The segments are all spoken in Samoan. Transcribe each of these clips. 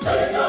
Amen.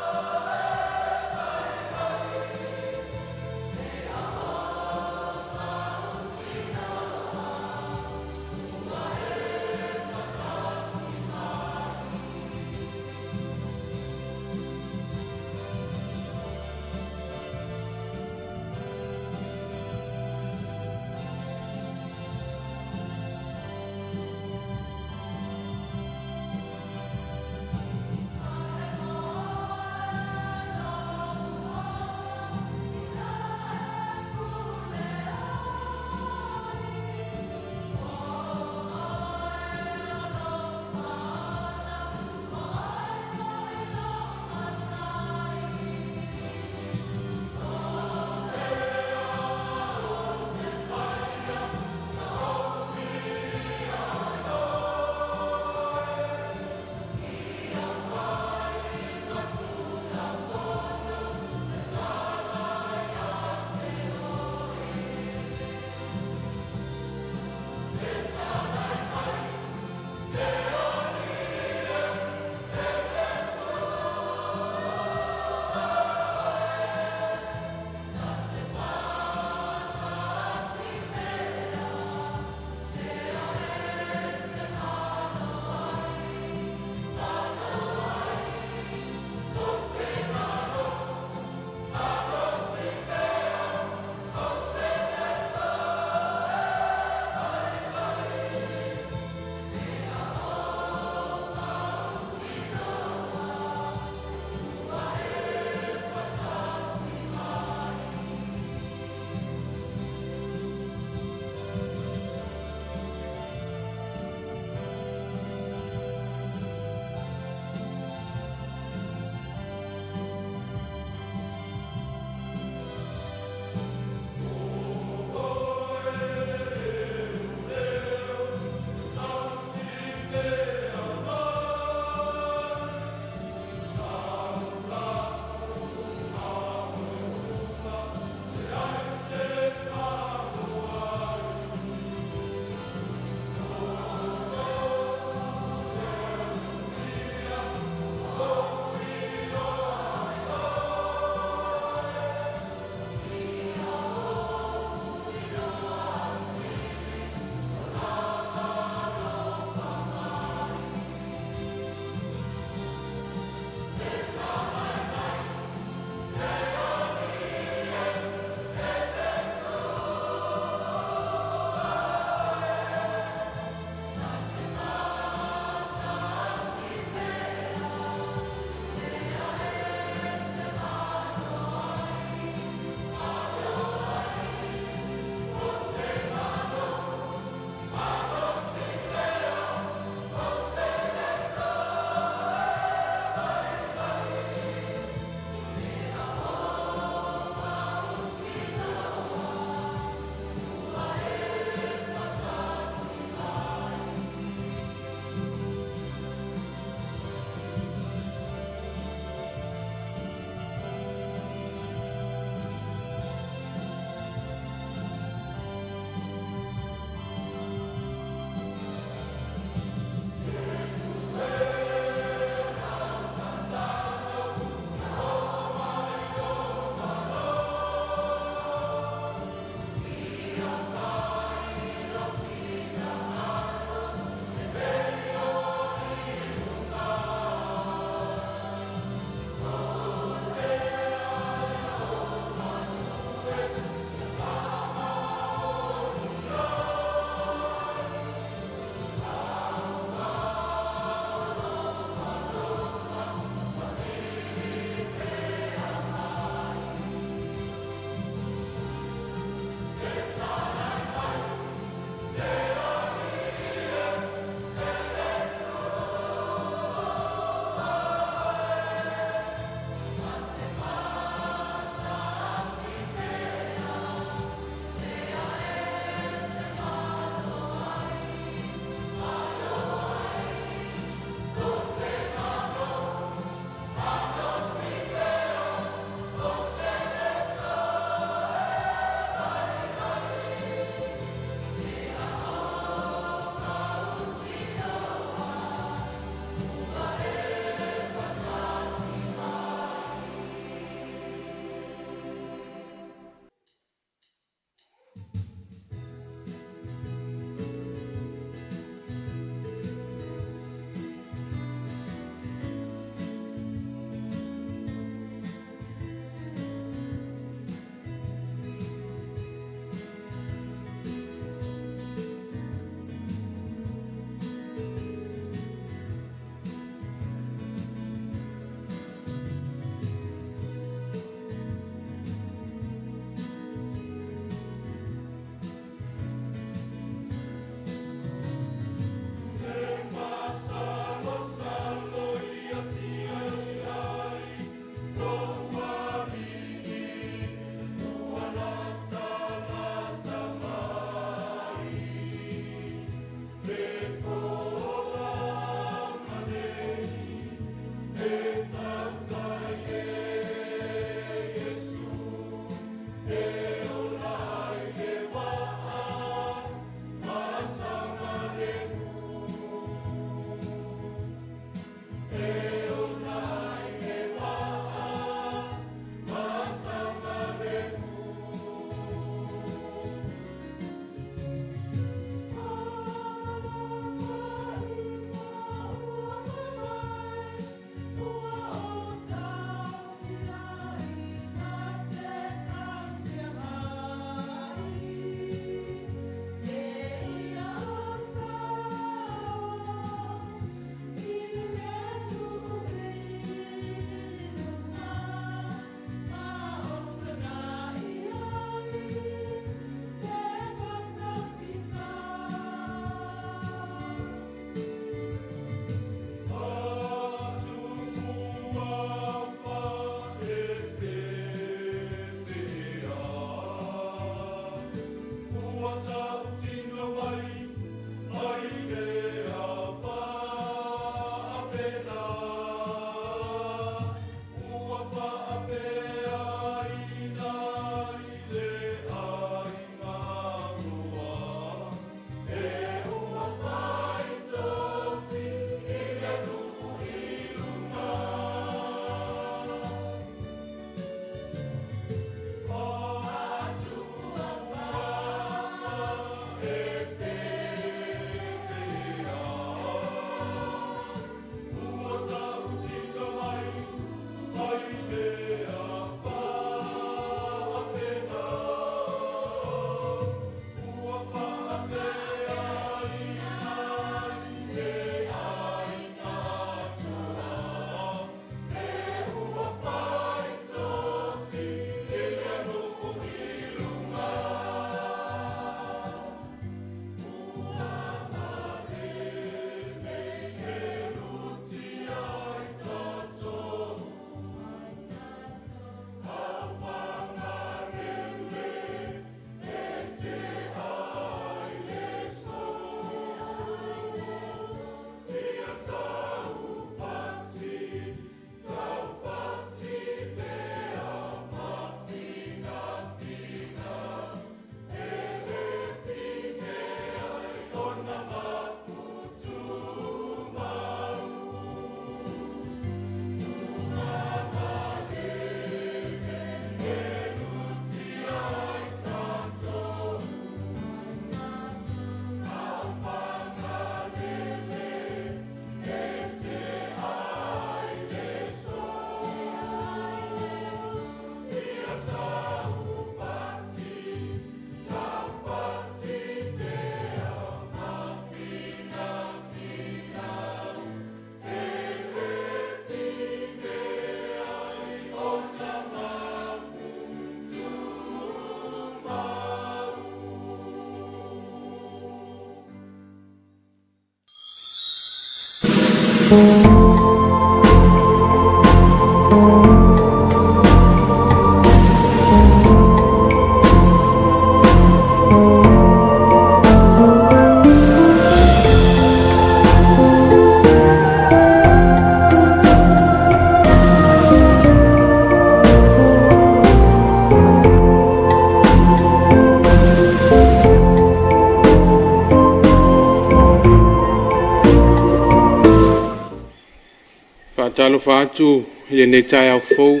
Faatalofa atu i lenei taeao fou.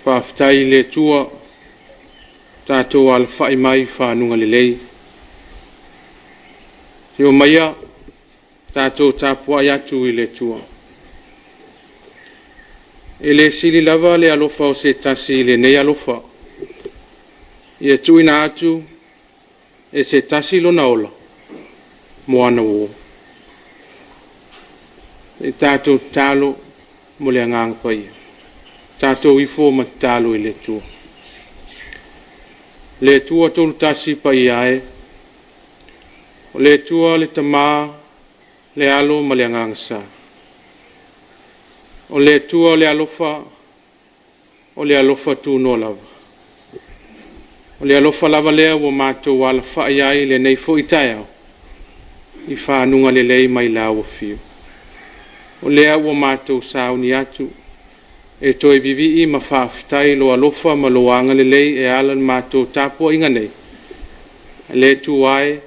Faafetai i le Atua ua tatou alafai mai i faguga lelei. Afio maia tatou tapuai atu i le Atua. E le sili lava le alofa o se tasi i lenei alofa, ia tuuina atu e se tasi lona ola mo ana uo. Se i tatou tatalo mo le Agaga Paia. Tatou ifo ma tatalo i le Atua. Le Atua Tolutasi Paia e, o le Atua le Tama, le Alo ma le Agaga Sa. O le Atua o le alofa, o le alofa tunoa lava. O le alofa lava lea ua matou alafai ai i lenei foi taeao i faguga lelei mai lau afio. O lea ua matou sauni atu e toe vivii ma faafetai i lou alofa ma lou agalelei e ala i le matou tapuaiga nei. Le Atua e,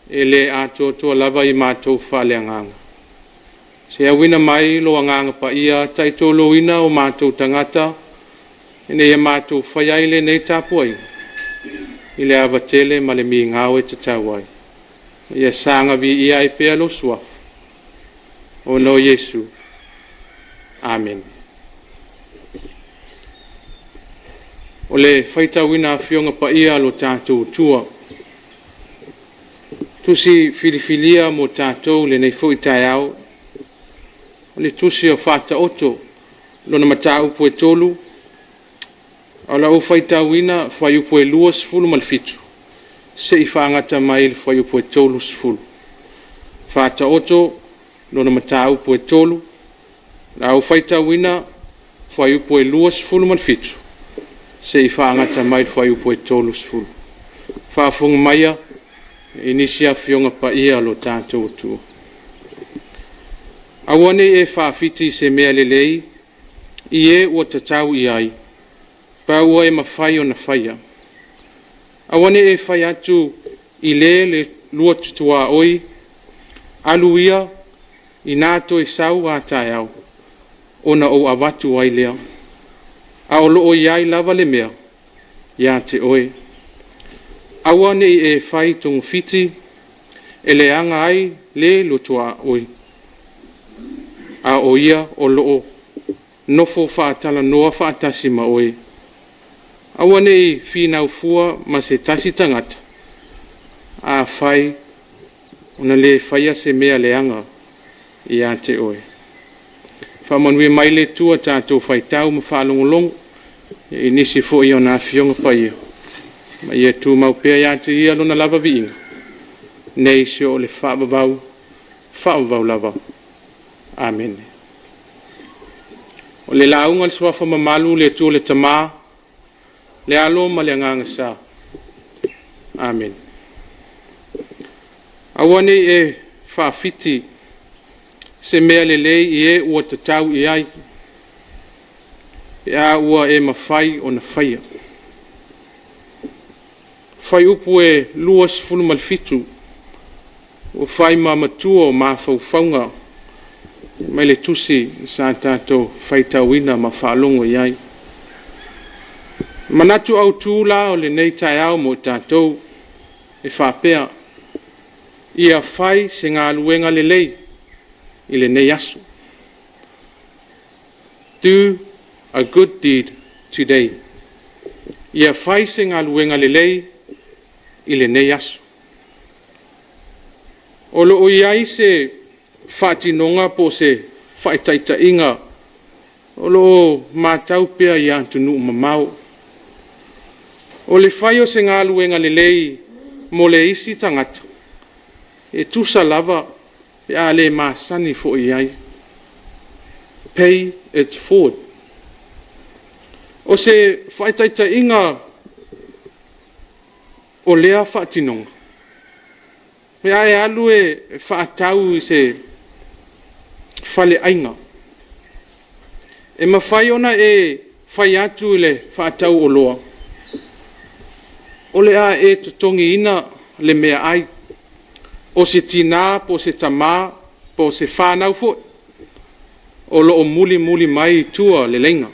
e le atoatoa lava i matou faaleagaga. Se auina mai lou Agaga Paia taitoloina o matou tagata ina ia matou faia ai lenei tapuaiga i le ava tele ma le migao e tatau ai. Ia saga viia ai pea lou Suafa, ona o Iesu. Amene. O le faitauina o Afioga Paia a lo tatou Atua, tusi filifilia mo tatou i lenei foi taeao, o le tusi o Faataoto, lona mataupu e 3, o lau faitauina fuaiupu e 27 seia faagata mai i le fuaiupu e 30. Faataoto lona mataupu e 3, o le a ou faitauina fuaiupu e 27 seia faagata mai le fuaiupu e 30. Faafofoga maia i nisi Afioga Paia a lo tatou Atua. Aua ne i e faafiti i se mea lelei i e ua tatau i ai, pe a ua e mafai ona faia. Aua ne i e fai atu i le lua tuaoi, alu ia, ina toe sau a taeao ona ou avatu ai lea, a o lo o i ai lava le mea ia te oe. Aua ne i e fai togafiti e leaga ai le lua tuaoi, a o ia o lo o nofo faatalanoa faatasi ma oe. Aua ne i finau fua ma se tasi tagata, afai na le faia se mea leaga ia te oe. Faamanuia mai le Atua i le tatou faitau ma faalogologo i nisi foi o ana Afioga Paia, ma ia tumau pea ia te Ia Lona lava viiga, nei seia oo i le faavavau, faavavau lava. Amene. O le lauga a le Suafa mamalu le Atua le Tama, le Alo ma le Agaga Sa. Amene. Aua ne i e faafiti se mea lelei i e ua tatau i ai, pe a ua e mafai ona faia. Fuaiupu e 27 ua fai ma matua o mafaufauga mai le tusi sa tatou faitauina ma faalogo i ai. Manatu autu la o lenei taeao mo tatou e faapea; ia fai se galuega lelei i lenei aso. Do a good deed today. Ia fai se galuega lelei i lenei aso. O lo o i ai se faatinoga po o se faataitaiga o lo o matau pea i atunuu mamao. O le fai o se galuega lelei mo le isi tagata, e tusa lava pe a le masani foi i ai. Pay it forward. O se faataitaiga o lea faatinoga, pe a e alu e faatau i se faleaiga, e mafai ona e fai atu i le faatau oloa, o le a e totogiina le meaai o se tina po o se tama. Po o se fanau foi o lo o mulimuli mai i tua le laina.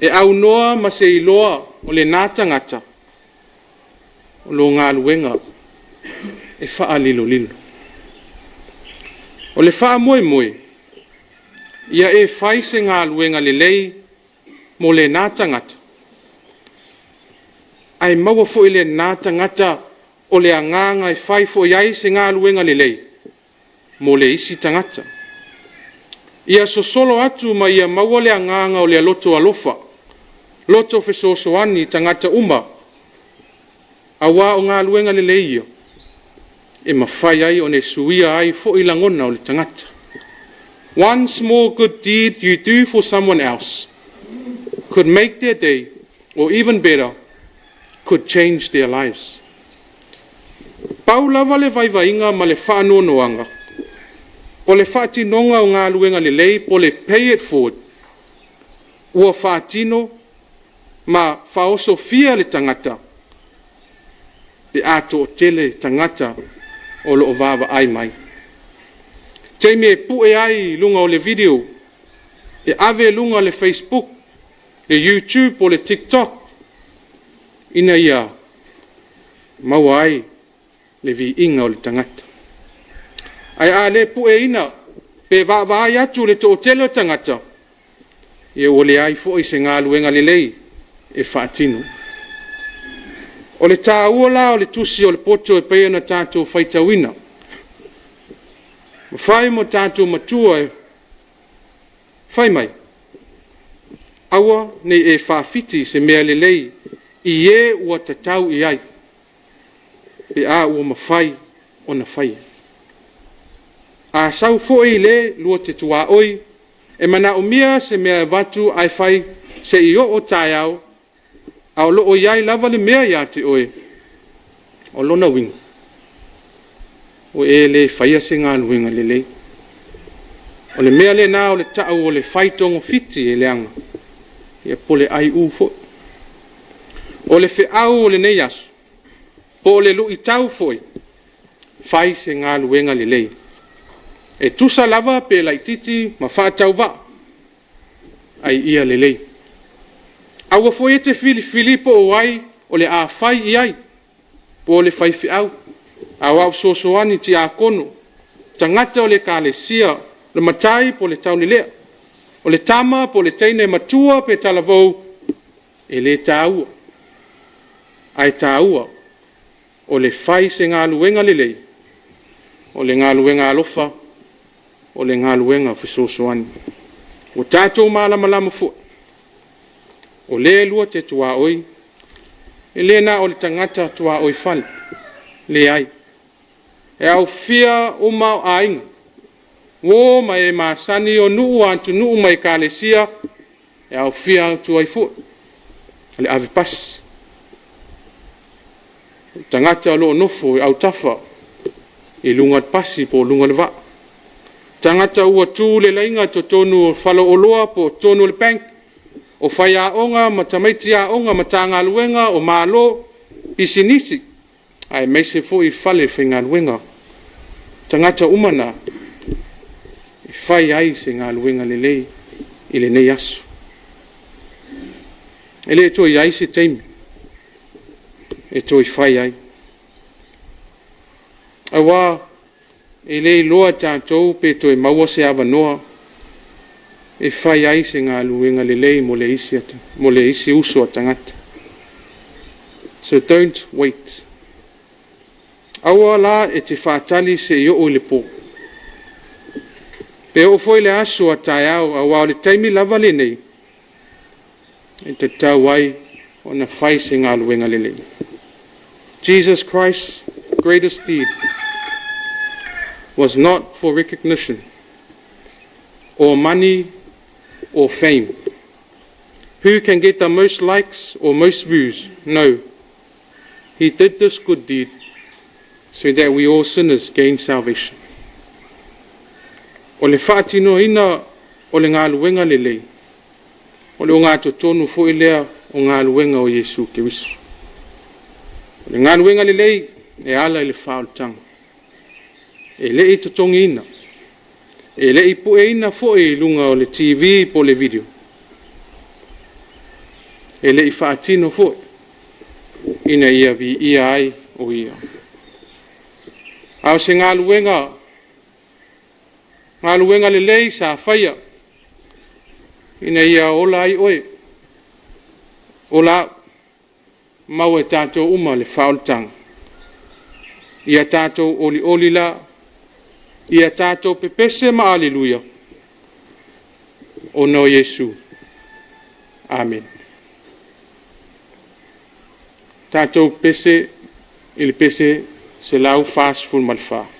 E aunoa ma se iloa o lena tagata o lo galuega e faalilolilo. O le faamoemoe, ia e fai se galuega lelei mo lena tagata, ae maua foi e lena tagata o le agaga e fai foi i ai se galuega lelei mo le isi tagata. Ia sosolo atu ma ia maua le agaga o le loto alofa, loto fesoasoani i tagata uma, aua o galuega lelei ia e mafai ai ona suia ai foi lagona o le tagata. One small good deed you do for someone else could make their day, or even better, could change their lives. Pau lava le vaivaiga ma le faanoanoaga, o le faatinoga o galuega lelei po o le pay it forward, ua faatino ma faaosofia le tagata pe a toatele tagata o lo o vaavaai mai. Taimi e pue ai i luga o le video, e ave i luga o le Facebook, le YouTube po o le TikTok, ina ia maua ai le viiga o le tagata. Ae a le pueina pe vaavaai atu i le toatele o tagata, ia ua leai foi se galuega lelei e faatino. O le taua la o le tusi o le poto e pei ona tatou faitauina, na fai mo tatou matua fai mai, aua ne i e faafiti se mea lelei i e ua tatau i ai pe a ua mafai ona faia. A sau foi le lua te tuaoi e manaomia se mea e avatu ae fai se i oo taeao, a o lo o i ai lava le mea ia te oe, o lona uiga, ua e le faia se galuega lelei. O le mea lena o le tau o le fai togafiti e leaga, ia po o le aiu foi. O le feau o lenei aso, po o le luitau foi, fai se galuega lelei. E tusa lava pe laitiiti ma faatauvaa, a ia lelei. Aua foi e te filifili po o ai o le a fai i ai, po o le faifeau, aoao fesoasoani, tiakono, tagata o le ekalesia, le matai po o le taulelea, o le tama po o le teine matua pe talavou, e le taua, ae taua o le fai o se galuega lelei, o le galuega alofa, o le galuega fesoasoani. Ua tatou malamalama foi, o lea lua te tuaoi, e le na o le tagata tuaoi fale, leai, e aofia uma aiga, uo ma e masani o nuu o atunuu ma ekalesia, e aofia atu ai foi le ave pasi, tagata o lo o nofo i autafa i luga o le pasi po o luga o le vaa, tagata ua tu le laina i totonu o faleoloa po o totonu o le bank, o faiaoga ma tamaiti aoga o Matagaluega o Malo, pisinisi, aemaise foi falefaigaluega. O tagata uma na, e fai ai se galuega lelei i lenei aso. E le toe i ai se taimi e toe fai ai, aua e le iloa e tatou pe toe maua se avanoa e fai ai se galuega lelei mo le isi uso a tagata. So don't wait. Aua la e te faatali se i oo i le po, pe oo foi i le aso a taeao, aua o le taimi lava lenei e tatau ai ona fai se galuega lelei. Jesus Christ's greatest deed was not for recognition or money or fame. Who can get the most likes or most views? No. He did this good deed so that we all sinners gain salvation. O le faatinoina o le galuega lelei, o le ogatotonu foi lea o galuega o Iesu Keriso. O le galuega lelei e ala i le faaolataga, e le i totogiina. E le i pueina foi i luga o le TV po o le video, e le i faatino foi ina ia viia ai o Ia. A o se galuega, galuega lelei sa faia ina ia ola ai oe, ola au, maua e tatou uma le faaolataga. Ia tatou olioli la, ia tatou pepese ma aliluia, ona o Iesu. Amene. Tatou pepese i le pese 144.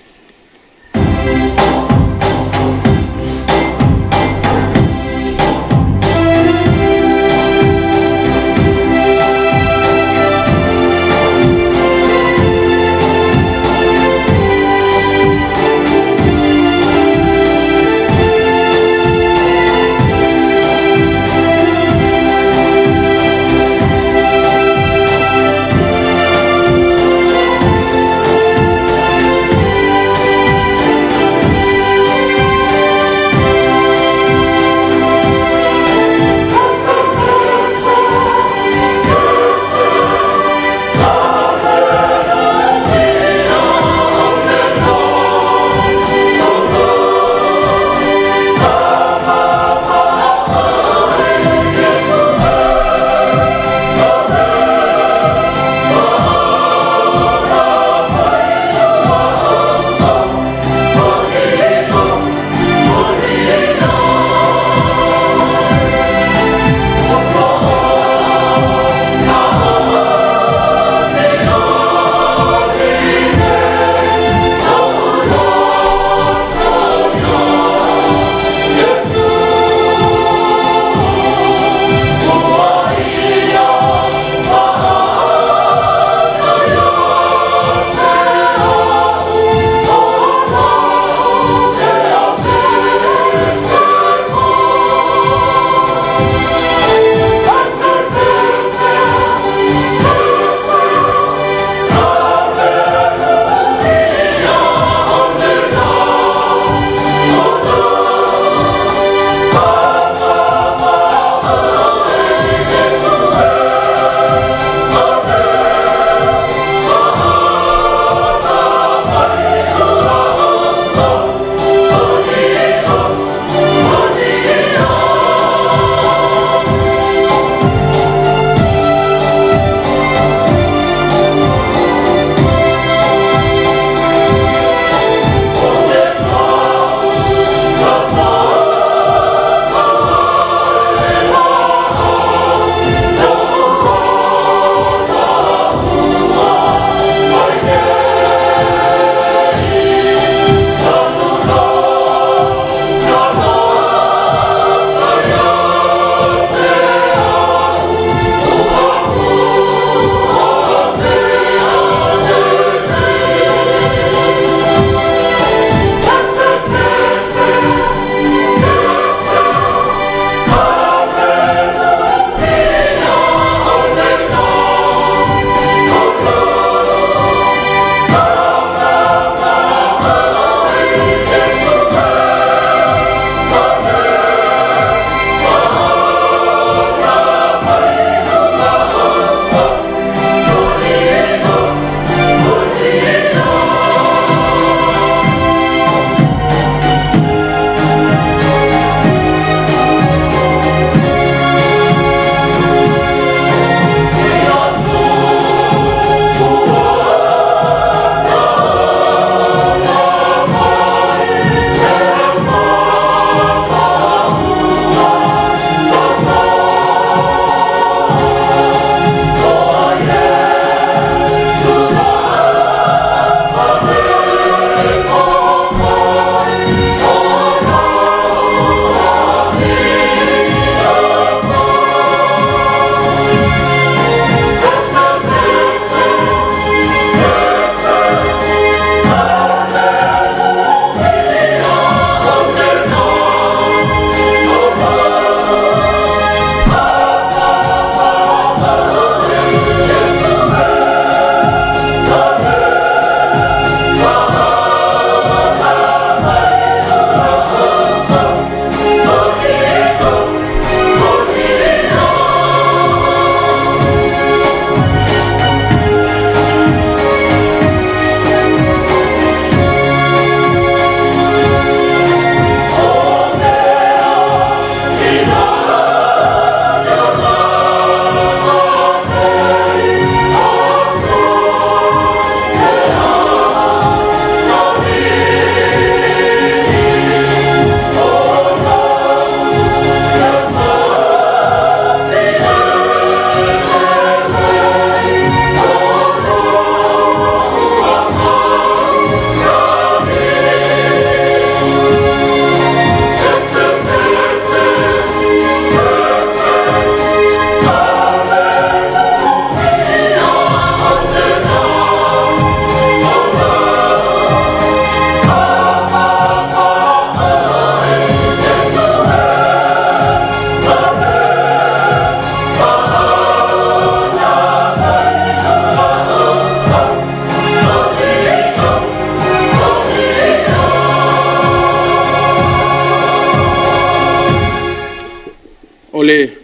le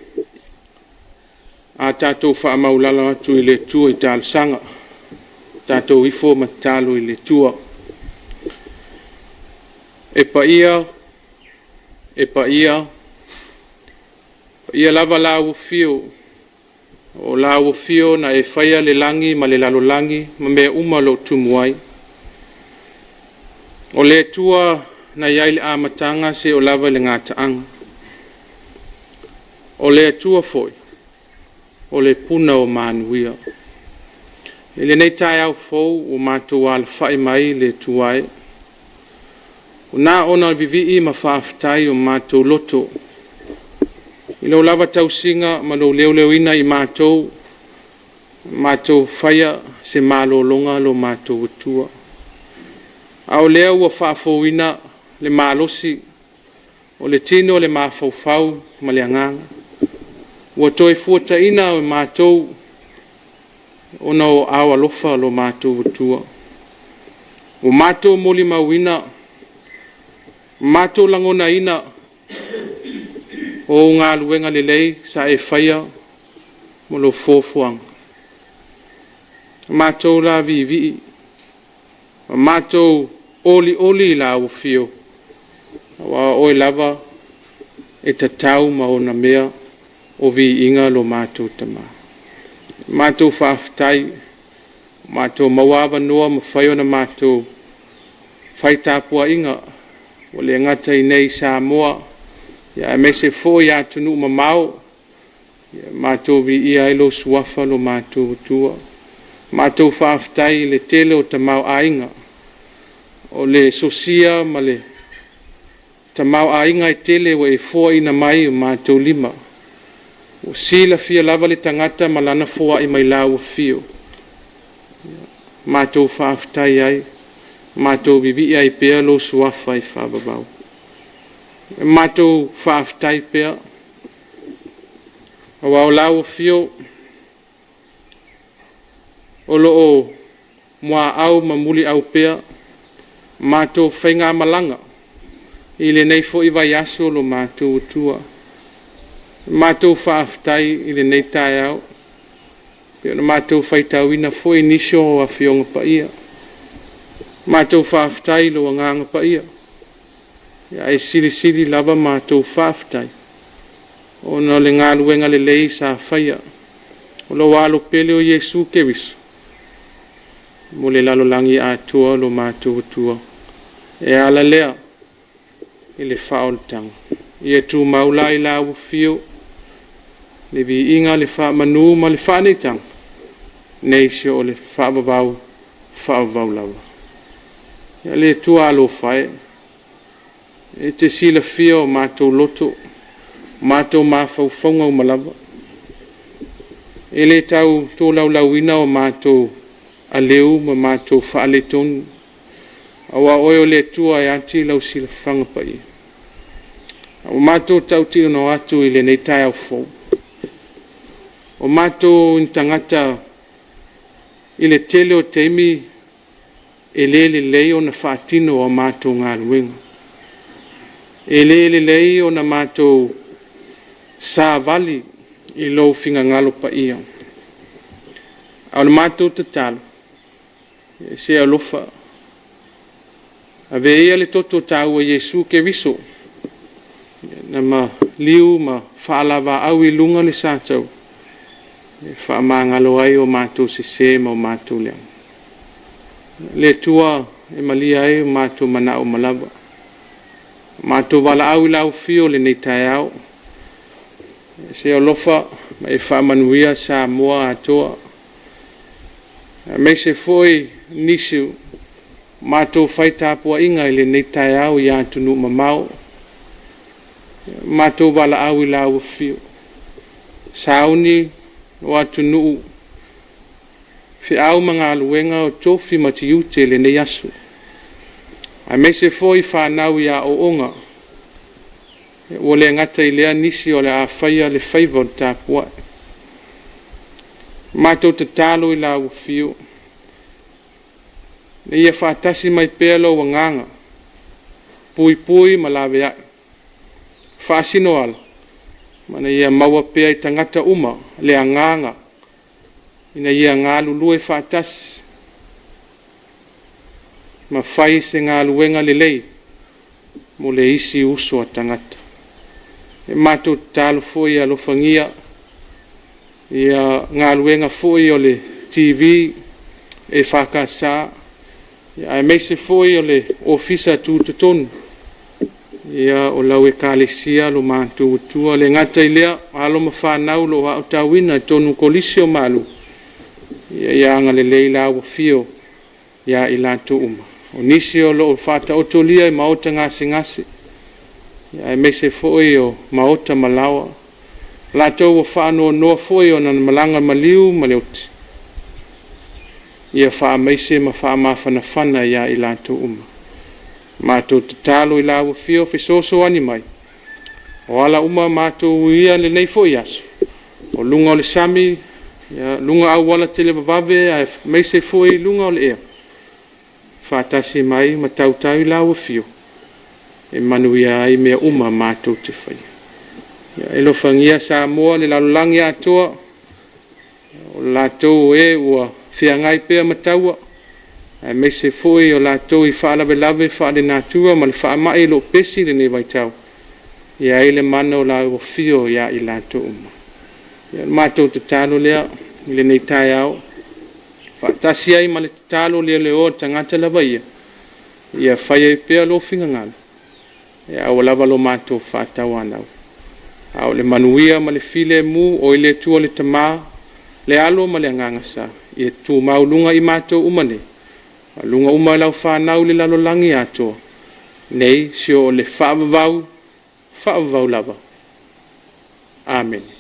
a tatou faamaualalo atu i le Atua i talosaga, tatou ifo ma tatalo i le Atua. E paia, e paia, e paia lava lau Afio, o lau Afio na e faia le lagi ma le lalolagi ma mea uma o lo o tumu ai. O le Atua na i ai i le amataga seia oo lava i le gataaga. O le Atua foi o le puna o manuia. I lenei taeao fou ua matou alafai mai le Atua e, na ona vivii ma faafetai o matou loto i lou lava tausiga ma lou leoleoina i matou, matou faia se malologa lo matou Atua. A o lea ua faafouina le malosi o le tino, le mafaufau ma le agaga, ua toe fuataina e matou ona o aao alofa o lo matou Atua. Ua matou molimauina, matou lagonaina o ou galuega lelei sa e faia ma lou foafoaga. Ua matou la viivii ma matou olioli i lau afio, aua o oe lava e tatau ma onomea o viiga lo matou Tama. Matou faafetai, ua matou maua avanoa ua mafai ona matou fai tapuaiga, ua le gata i inei i Samoa, aemaise foi atunuu mamao, matou viia ai lou Suafa lo matou Atua. Matou faafetai i le tele o tamaoaiga, o le sosia ma le tamaoaiga e tele ua e foaina mai i o matou lima. Ua silafia lava le tagata ma lana foai mai lau afio, matou faafetai ai, matou vivii ai pea lou Suafa e faavavau. Matou faafetai pea, aua o lau afio o lo o muaau ma muliau pea matou faigamalaga i lenei foi vaiaso lo matou Atua. Matou faafetai i lenei taeao, pei ona matou faitauina foi nisi o Afioga Paia. Matou faafetai i lou Agaga Paia, ae silisili lava matou faafetai ona o le galuega lelei sa faia o lou Alo pele o Iesu Keriso mo le lalolagi atoa lo matou Atua, e ala lea i le faaolataga. Ia tumau la i lau afio le viiga, le faamanu ma le faaneetaga, nei seia oo i le faavavau, faavavau lava. Ia le Atua alofa e, e te silafia o matou loto, o matou mafaufauga uma lava. E le tau tolaulauina o matou aleu ma matou faaletonu, aua o oe o le Atua e ati lau silafaga paia. A ua matou tautino atu i lenei taeao fou, o matou o ni tagata i le tele o taimi e le lelei ona faatino a matou galuega. E le lelei ona matou savali i lou finagalo paia. A o le matou tatalo, se i e alofa, ave ia le toto taua o Iesu Keriso na maliu ma faalavaau i luga o le sataua e faamagalo ai o matou sese ma o matou leaga. Le Atua e malie ai o matou manao uma lava. Matou valaau i lau afio i lenei taeao, se i e alofa ma e faamanuia Samoa atoa, aemaise foi nisi o matou fai tapuaiga i lenei taeao i atunuu mamao. Matou valaau i lau afio, sauni o atunuu, feau ma galuega o tofi ma tiute i lenei aso, aemaise foi fanau i aoaoga, ua le gata i lea nisi o le a faia le faiva o le tapuai. Matou tatalo i lau afio, ina ia faatasi mai pea lou agaga puipui ma laveai, faasinoala Ma ia maua pea i tagata uma le agaga ina ia galulue faatasi ma fai se galuega lelei mo le isi uso a tagata. E matou te tatalo foi ia alofagia galuega foi o le TV EFKS, aemaise foi o le Ofisa Tutotonu o lau Ekalesia lo matou Atua. E le gata i lea o alo ma fanau o lo o aotauina i totonu o Kolisi o Malua, ia agalelei i lau afio ia i latou uma. O nisi o lo o faataotolia i maota gasegase, aemaise foi o maota ma laoa, o latou ua faanoanoa foi ona o le malaga maliu ma le oti, ia faamaise ma faamafanafana ia i latou uma. Matou tatalo i lau Afio fesoasoani mai, o ala uma matou uia i lenei foi aso, o luga o le sami, luga o auala televavave aemaise foi luga o le ea, faatasi mai ma tautai lau Afio e manuia ai mea uma matou te faia. Ia alofagia Samoa i le lalolagi atoa, o latou o e ua feagai pea ma taua, aemaise foi o latou i faalavelave faalenatura ma le faamai o lo o pepesi i lenei vaitau, ia i ai le mana o lau Afio ia i latou uma. Ia o le matou tatalo lea i lenei taeao, faatasi ai ma le tatalo le leoa a le tagata lava ia, ia fai ai pea lou finagalo, aua lava lo matou faatauanau, a o le manuia ma le filemu o i le Atua le Tama, le Alo ma le Agaga Sa, ia tumau luga o i matou uma nei, a o luga uma o lau fanau i le lalolagi atoa, nei seia oo i le faavavau, faavavau lava. Amene.